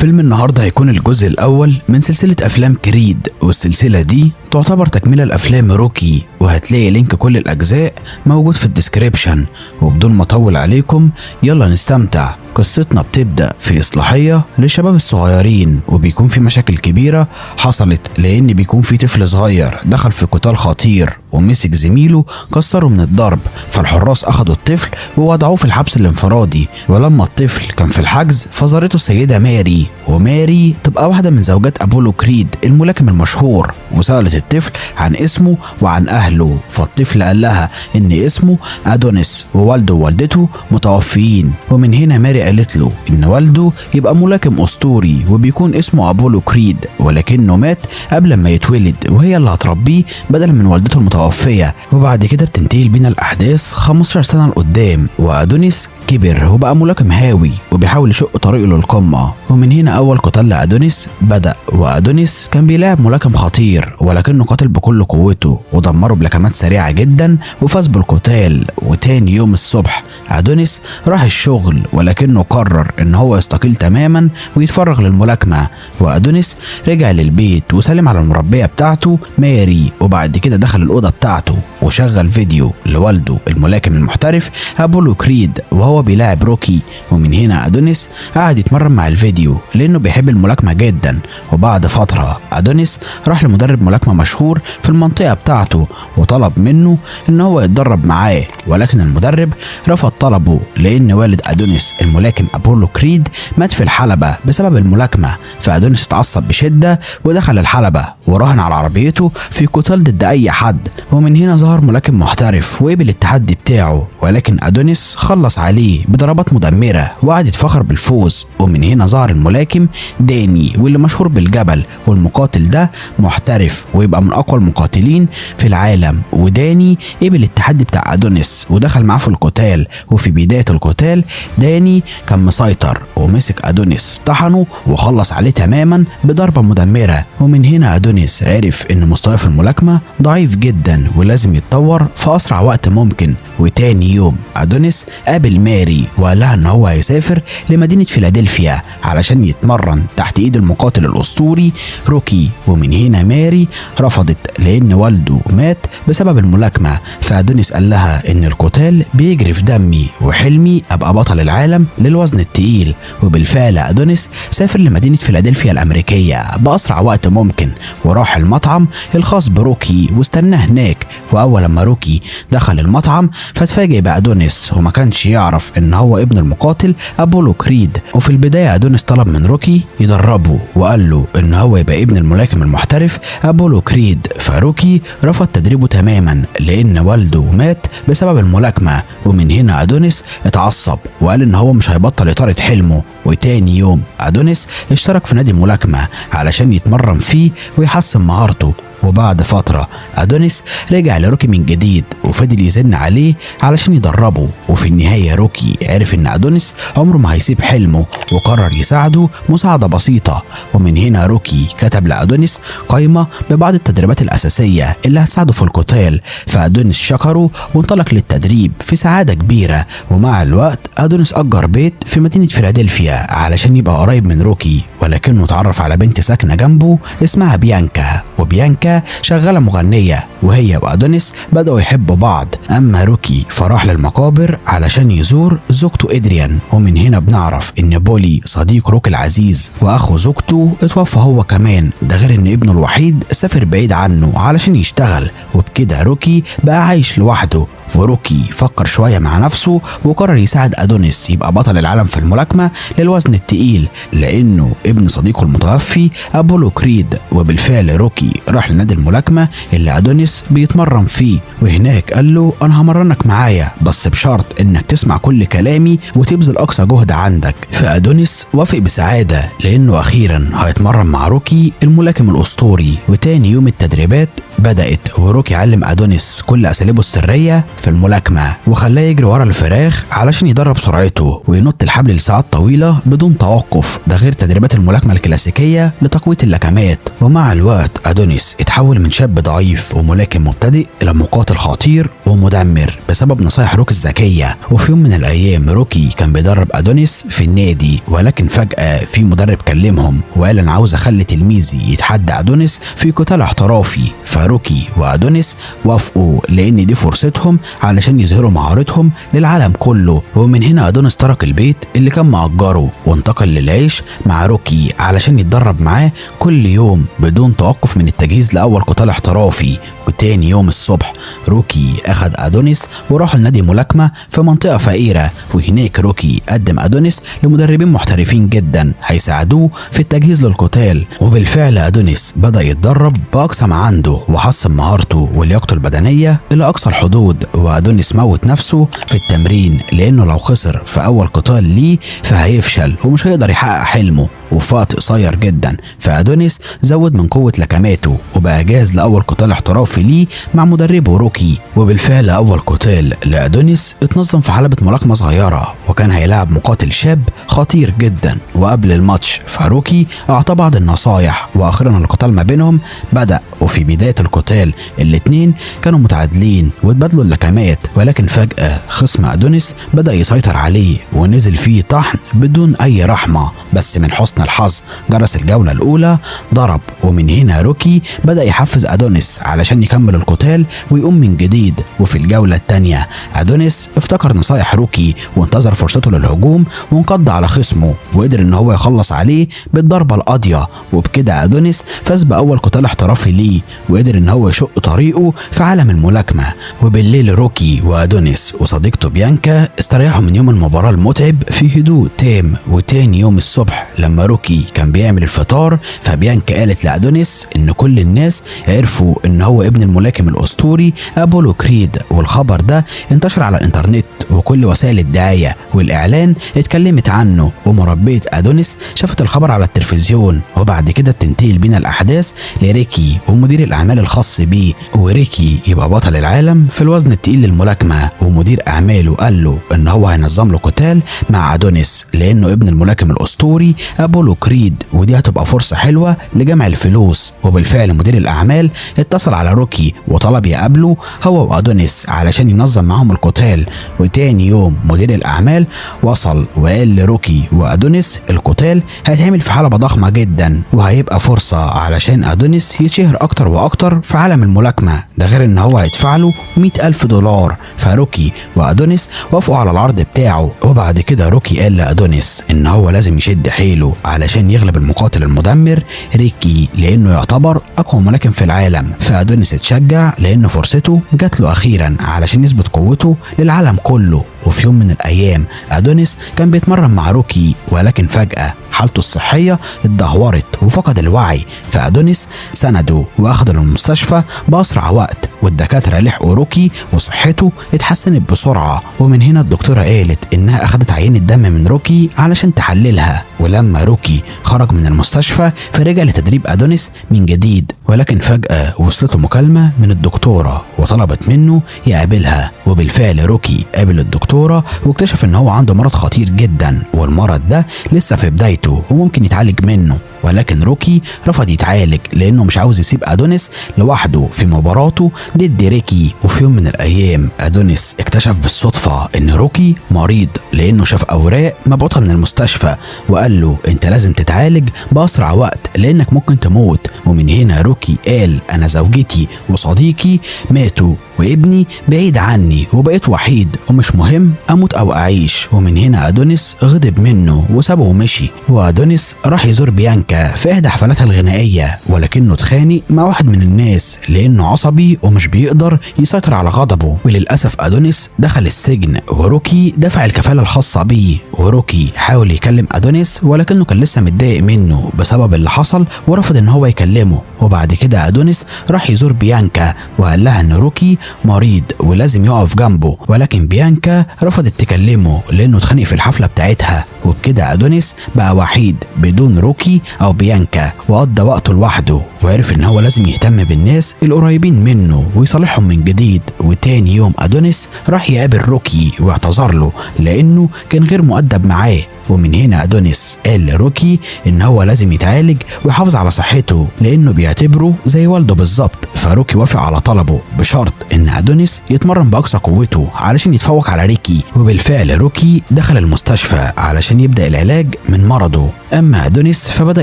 فيلم النهاردة هيكون الجزء الأول من سلسلة أفلام كريد، والسلسلة دي تعتبر تكملة لأفلام روكي، وهتلاقي link كل الأجزاء موجود في ال description. وبدون ما أطول عليكم يلا نستمتع. قصتنا بتبدأ في إصلاحية للشباب الصغيرين، وبيكون في مشاكل كبيرة حصلت لأن بيكون في طفل صغير دخل في قتال خطير ومسك زميله كسره من الضرب، فالحراس أخدوا الطفل ووضعوه في الحبس الانفرادي. ولما الطفل كان في الحجز فزارته السيدة ماري، وماري تبقى واحدة من زوجات أبولو كريد الملاكم المشهور، وسألت الطفل عن اسمه وعن أهله، فالطفل قال لها إن اسمه أدونيس ووالده ووالدته متوفيين. ومن هنا ماري قالت له إن والده يبقى ملاكم أسطوري وبيكون اسمه أبولو كريد، ولكنه مات قبل ما يتولد وهي اللي هتربيه بدل من والدته المتوفية. وبعد كده بتنتقل بينا الأحداث 15 سنة لقدام، وأدونيس كبر وبقى ملاكم هاوي وبيحاول يشق طريقه للقمة. ومن هنا أول قتال لأدونيس بدأ، وأدونيس كان بيلاعب ملاكم خطير ولكنه قاتل بكل قوته ودمره بلكمات سريعة جدا وفاز بالقتال. وتاني يوم الصبح أدونيس راح الشغل، ولكنه قرر إن هو يستقيل تماما ويتفرغ للملاكمة. وأدونيس رجع للبيت وسلم على المربية بتاعته ماري، وبعد كده دخل الأوضة بتاعته وشغل فيديو لوالده الملاكم المحترف أبولو كريد وهو بيلاعب روكي. ومن هنا أدونيس قعد يتمرن مع الفيديو لأنه بيحب الملاكمة جدا. وبعد فترة أدونيس راح لمدرب ملاكمة مشهور في المنطقة بتاعته وطلب منه إن هو يتدرب معاه، ولكن المدرب رفض طلبه لأن والد أدونيس الملاكم أبولو كريد مات في الحلبة بسبب الملاكمة. فأدونيس اتعصب بشدة ودخل الحلبة وراهن على عربيته في قتال ضد أي حد. ومن هنا ظهر ملاكم محترف وقبل التحدي بتاعه، ولكن أدونيس خلص عليه بضربات مدمرة وقعد يتفخر بالفوز. ومن هنا ظهر الملاكم داني واللي مشهور بالجبل، والمقاتل ده محترف ويبقى من أقوى المقاتلين في العالم. وداني قبل التحدي بتاع أدونيس ودخل معاه في القتال. وفي بداية القتال داني كان مسيطر ومسك أدونيس طحنه وخلص عليه تماما بضربة مدمرة. ومن هنا أدونيس عرف إن مستواه في الملاكمة ضعيف جدا ولازم يتطور في أسرع وقت ممكن. وتاني يوم أدونيس قابل ماري وقال لها إن هو هيسافر لمدينة فيلادلفيا علشان يتمرن تحت إيد المقاتل الأسطوري روكي. ومن هنا ماري رفضت لأن والده مات بسبب الملاكمة. فأدونيس قال لها إن القتال بيجري في دمي وحلمي أبقى بطل العالم للوزن التقيل. وبالفعل أدونيس سافر لمدينة فيلادلفيا الأمريكية بأسرع وقت ممكن، وراح المطعم الخاص بروكي واستناه هناك. وأول لما روكي دخل المطعم فاتفاجئ بأدونيس وما كانش يعرف إن هو ابن المقاتل أبولو كريد. وفي البداية أدونيس طلب من روكي يدربه وقال له إن هو يبقى ابن الملاكم المحترف أبولو كريد. فروكي رفض تدريبه تماما لأن والده مات بسبب الملاكمة. ومن هنا أدونيس اتعصب وقال إن هو مش هيبطل إطارة حلمه. وتاني يوم أدونيس اشترك في نادي ملاكمة علشان يتمرن فيه ويحسن مهارته. وبعد فترة أدونيس رجع لروكي من جديد وفضل يزن عليه علشان يدربه. وفي النهاية روكي عرف إن أدونيس عمره ما هيسيب حلمه وقرر يساعده مساعدة بسيطة. ومن هنا روكي كتب لأدونيس قائمة ببعض التدريبات الأساسية اللي هتساعده في القتال. فأدونيس شكره وانطلق للتدريب في سعادة كبيرة. ومع الوقت أدونيس أجر بيت في مدينة فيلادلفيا علشان يبقى قريب من روكي، ولكنه اتعرف على بنت ساكنة جنبه اسمها بيانكا، وبيانكا شغالة مغنية، وهي وأدونيس بدأوا يحبوا بعض. أما روكي فراح للمقابر علشان يزور زوجته إدريان. ومن هنا بنعرف إن بولي صديق روكي العزيز وأخو زوجته اتوفى هو كمان، ده غير إن ابنه الوحيد سافر بعيد عنه علشان يشتغل. وبكده روكي بقى عايش لوحده. وروكي فكر شوية مع نفسه وقرر يساعد أدونيس يبقى بطل العالم في الملاكمة للوزن التقيل لأنه ابن صديقه المتوفي أبولو كريد. وبالفعل روكي راح لنادي الملاكمة اللي أدونيس بيتمرن فيه، وهناك قال له أنا همرنك معايا بس بشرط إنك تسمع كل كلامي وتبذل أقصى جهد عندك. فأدونيس وافق بسعادة لأنه أخيرا هيتمرن مع روكي الملاكم الأسطوري. وتاني يوم التدريبات بدأت، وروكي علم أدونيس كل أساليبه السرية في الملاكمة، وخلاه يجري ورا الفراخ علشان يدرب سرعته وينط الحبل لساعات طويلة بدون توقف، ده غير تدريبات الملاكمة الكلاسيكية لتقوية اللكمات. ومع الوقت أدونيس اتحول من شاب ضعيف وملاكم مبتدئ إلى مقاتل خطير ومدمر بسبب نصايح روكي الذكية. وفي يوم من الأيام روكي كان بيدرب أدونيس في النادي، ولكن فجأة في مدرب كلمهم وقال أنا عاوز أخلي تلميذي يتحدى أدونيس في قتال احترافي. فروكي وأدونيس وافقوا لأن دي فرصتهم علشان يظهروا مهارتهم للعالم كله. ومن هنا أدونيس ترك البيت اللي كان مأجره وانتقل للعيش مع روكي علشان يتدرب معاه كل يوم بدون توقف من التجهيز لأول قتال احترافي. وتاني يوم الصبح روكي أخذ أدونيس وراح لنادي ملاكمة في منطقة فقيرة، وهناك روكي قدم أدونيس لمدربين محترفين جدا هيساعدوه في التجهيز للقتال. وبالفعل أدونيس بدأ يتدرب بأقصى ما عنده وحسن مهارته ولياقته البدنية إلى أقصى الحدود. وأدونيس موت نفسه في التمرين لأنه لو خسر في أول قتال ليه فهيفشل ومش هيقدر يحقق حلمه. وفي وقت قصير جدا فأدونيس زود من قوة لكماته وبقى جاهز لأول قتال احترافي ليه مع مدربه روكي. وبالفعل أول قتال لأدونيس اتنظم في حلبة ملاكمة صغيرة، وكان هيلاعب مقاتل شاب خطير جدا. وقبل الماتش فروكي أعطى بعض النصايح، وأخيرا القتال ما بينهم بدأ. وفي بداية القتال الاتنين كانوا متعادلين واتبادلوا اللكمات، ولكن فجأة خصم أدونيس بدأ يسيطر عليه ونزل فيه طحن بدون أي رحمة. بس من حسن الحظ جرس الجولة الأولى ضرب، ومن هنا روكي بدأ يحفز أدونيس علشان يكمل القتال ويقوم من جديد. وفي الجولة الثانية أدونيس افتكر نصايح روكي وانتظر فرصته للهجوم وانقض على خصمه وقدر ان هو يخلص عليه بالضربة القاضية. وبكده أدونيس فاز بأول قتال احترافي ليه وقدر ان هو يشق طريقه في عالم الملاكمة. وبالليل روكي وأدونيس وصديقته بيانكا استريحوا من يوم المباراة المتعب في هدوء تام. وتاني يوم الصبح لما روكي كان بيعمل الفطار فبيانكا قالت لأدونيس ان كل الناس عرفوا ان هو ابن الملاكم الاسطوري أبولو كريد، والخبر ده انتشر على الانترنت وكل وسائل الدعاية والاعلان اتكلمت عنه. ومربية أدونيس شافت الخبر على التلفزيون. وبعد كده بتنتقل بينا الاحداث لريكي ومدير الاعمال الخاص بيه، وريكي يبقى بطل العالم في الوزن التقيل للملاكمة. ومدير اعماله قال له ان هو هينظم له قتال مع أدونيس لانه ابن الملاكم الاسطوري أبولو كريد، ودي هتبقى فرصة حلوة لجمع الفلوس. وبالفعل مدير الاعمال اتصل على روكي وطلب يقابله هو وأدونيس علشان ينظم معاهم القتال. وتاني يوم مدير الاعمال وصل وقال لروكي وأدونيس القتال هيتعمل في حلبة ضخمة جدا، وهيبقى فرصة علشان أدونيس يتشهر اكتر واكتر في عالم الملاكمة، ده غير ان هو هيدفع له $100,000. فروكي وأدونيس وافقوا على العرض بتاعه. وبعد كده روكي قال لأدونيس ان هو لازم يشد حيله علشان يغلب المقاتل المدمر ريكي لانه يعتبر اقوى ملاكم في العالم. فأدونيس اتشجع لان فرصته جات له اخيرا علشان يثبت قوته للعالم كله. وفي يوم من الايام أدونيس كان بيتمرن مع روكي، ولكن فجأة حالته الصحية اتدهورت وفقد الوعي. فأدونيس سنده واخده للمستشفى بأسرع وقت، والدكاترة لحقوا روكي وصحته اتحسنت بسرعة. ومن هنا الدكتورة قالت انها اخدت عينة دم من روكي علشان تحللها. ولما روكي خرج من المستشفى فرجع لتدريب أدونيس من جديد، ولكن فجأة وصلته مكالمة من الدكتورة وطلبت منه يقابلها. وبالفعل روكي قابل الدكتورة واكتشف ان هو عنده مرض خطير جدا، والمرض ده لسه في بدايته وممكن يتعالج منه. ولكن روكي رفض يتعالج لانه مش عاوز يسيب أدونيس لوحده في مباراته ضد ريكي. وفي يوم من الايام أدونيس اكتشف بالصدفة ان روكي مريض لانه شاف اوراق مبعوثة من المستشفى، وقال له انت لازم تتعالج باسرع وقت لانك ممكن تموت. ومن هنا روكي قال انا زوجتي وصديقي ماتوا وابني بعيد عني وبقيت وحيد ومش مهم اموت او اعيش. ومن هنا أدونيس غضب منه وسابه ومشي. وأدونيس راح يزور بيانكا في احدى حفلاتها الغنائية، ولكنه اتخانق مع واحد من الناس لانه عصبي ومش بيقدر يسيطر على غضبه. وللاسف أدونيس دخل السجن وروكي دفع الكفالة الخاصة بيه. وروكي حاول يكلم أدونيس ولكنه كان لسه متضايق منه بسبب اللي حصل حصل ورفض ان هو يكلمه. وبعد كده ادونيس راح يزور بيانكا وقال لها ان روكي مريض ولازم يقف جنبه، ولكن بيانكا رفضت تكلمه لانه اتخانق في الحفلة بتاعتها. وبكده ادونيس بقى وحيد بدون روكي او بيانكا، وقضى وقته لوحده، وعرف ان هو لازم يهتم بالناس القريبين منه ويصالحهم من جديد. وتاني يوم ادونيس راح يقابل روكي واعتذر له لانه كان غير مؤدب معاه. ومن هنا ادونيس قال لروكي ان هو لازم يتعالج ويحافظ على صحته لانه بيعتبره زي والده بالظبط. فروكي وافق على طلبه بشرط ان ادونيس يتمرن باقصى قوته علشان يتفوق على ريكي. وبالفعل روكي دخل المستشفى علشان يبدأ العلاج من مرضه. اما ادونيس فبدأ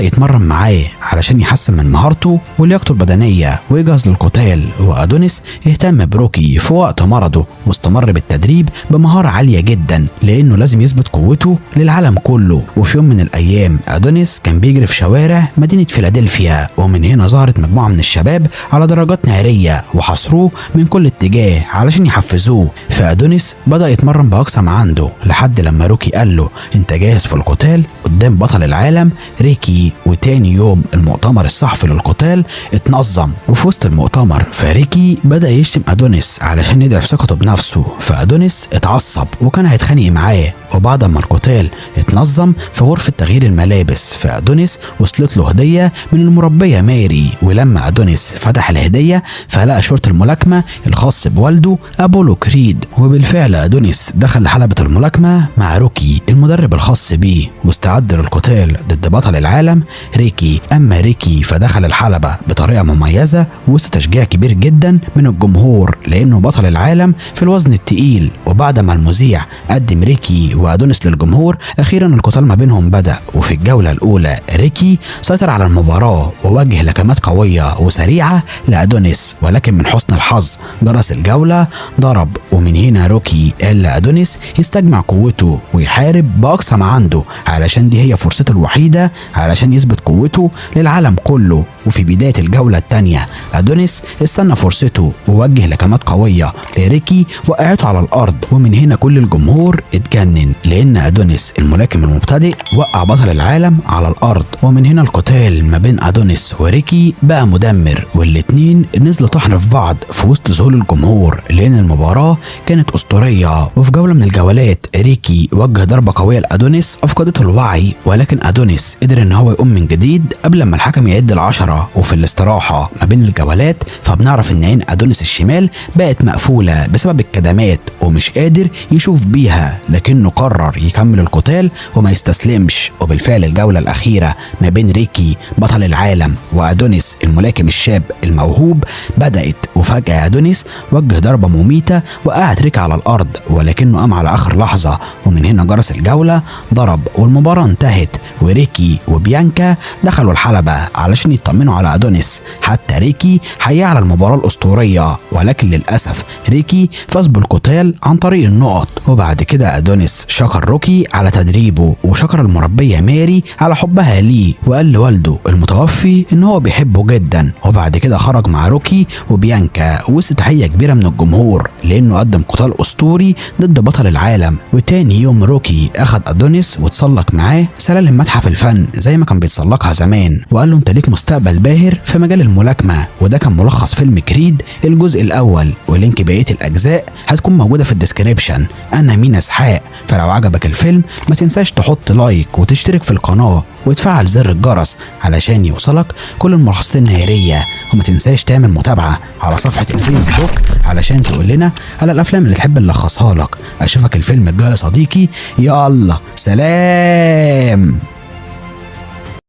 يتمرن معاه علشان يحسن من مهارته ولياقته البدنية ويجهز للقتال. وادونيس اهتم بروكي في وقت مرضه واستمر بالتدريب بمهارة عالية جدا لانه لازم يثبت قوته للعالم كله. وفي يوم من الايام ادونيس كان بيجري في شوارع مدينة فيلادلفيا، ومن هنا ظهرت مجموعة من الشباب على درجات نارية وحاصروه من كل اتجاه علشان يحفزوه. فادونيس بدأ يتمرن باقصى ما عنده لحد لما روكي قال له انت جاهز في القتال قدام بطل العالم ريكي. وتاني يوم المؤتمر الصحفي للقتال اتنظم، وفي وسط المؤتمر فريكي بدأ يشتم ادونيس علشان يضعف ثقته بنفسه. فادونيس اتعصب وكان هيتخانق معاه. وبعد ما القتال اتنظم في غرفة تغيير الملابس، فادونيس وصلت له هدية من المربية ماري. ولما ادونيس فتح الهدية فلقى شورت الملاكمة الخاص بوالده ابولو كريد. وبالفعل ادونيس دخل حلبة الملاكمة مع روكي المدرب الخاص بيه واستعد للقتال ضد بطل العالم ريكي. اما ريكي فدخل الحلبة بطريقة مميزة وسط تشجيع كبير جدا من الجمهور لانه بطل العالم في الوزن التقيل. وبعد ما المذيع قدم ريكي وادونيس للجمهور، اخيرا القتال ما بينهم بدأ. وفي الجولة الاولى ريكي سيطر على المباراة ووجه لكمات قوية وسريعة لادونيس، ولكن من حسن الحظ جرس الجولة ضرب. ومن هنا روكي قال لادونيس يستجمع قوته ويحارب باقصى ما عنده علشان دي هي فرصته الوحيدة علشان يثبت قوته للعالم كله. وفي بداية الجولة الثانية ادونيس استنى فرصته ووجه لكمات قوية لريكي وقعته على الارض. ومن هنا كل الجمهور اتجنن لان ادونيس الملاكم المبتدئ وقع بطل العالم على الارض. ومن هنا القتال ما بين ادونيس وريكي بقى مدمر، والاتنين نزلوا طحن في بعض في وسط ذهول الجمهور لان المباراة كانت اسطورية. وفي جولة من الجولات ريكي وجه ضربة قوية لادونيس افقدته الوعي، ولكن ادونيس قدر ان هو يقوم من جديد قبل ما الحكم يعد ال10. وفي الاستراحة ما بين الجولات فبنعرف ان عين ادونيس الشمال بقت مقفولة بسبب الكدمات ومش قادر يشوف بيها، لكنه قرر يكمل القتال وما يستسلمش. وبالفعل الجولة الأخيرة ما بين ريكي بطل العالم وأدونيس الملاكم الشاب الموهوب بدأت. وفجأة أدونيس وجه ضربة مميتة وقعت ريكي على الأرض، ولكنه قام على آخر لحظة. ومن هنا جرس الجولة ضرب والمباراة انتهت. وريكي وبيانكا دخلوا الحلبة علشان يطمنوا على أدونيس، حتى ريكي حيا على المباراة الأسطورية، ولكن للأسف ريكي فاز بالقتال عن طريق النقط. وبعد كده أدونيس شكر روكي على تدريبه وشكر المربية ماري على حبها ليه، وقال لوالده المتوفي ان هو بيحبه جدا. وبعد كده خرج مع روكي وبيانكا وسط تحية كبيرة من الجمهور لانه قدم قتال اسطوري ضد بطل العالم. وتاني يوم روكي اخد ادونيس وتسلق معاه سلالم متحف الفن زي ما كان بيتسلقها زمان، وقال له انت ليك مستقبل باهر في مجال الملاكمة. وده كان ملخص فيلم كريد الجزء الاول، و link بقية الاجزاء هتكون موجودة في ال description. انا مينا اسحاق، فلو عجبك الفيلم ما تنساش تحط like وتشترك في القناة وتفعل زر الجرس علشان يوصلك كل الملخصات النهارية، وما تنساش تعمل متابعة على صفحة الفيسبوك علشان تقول لنا على الافلام اللي تحب نلخصها لك. اشوفك الفيلم الجاي يا صديقي، يلا سلام.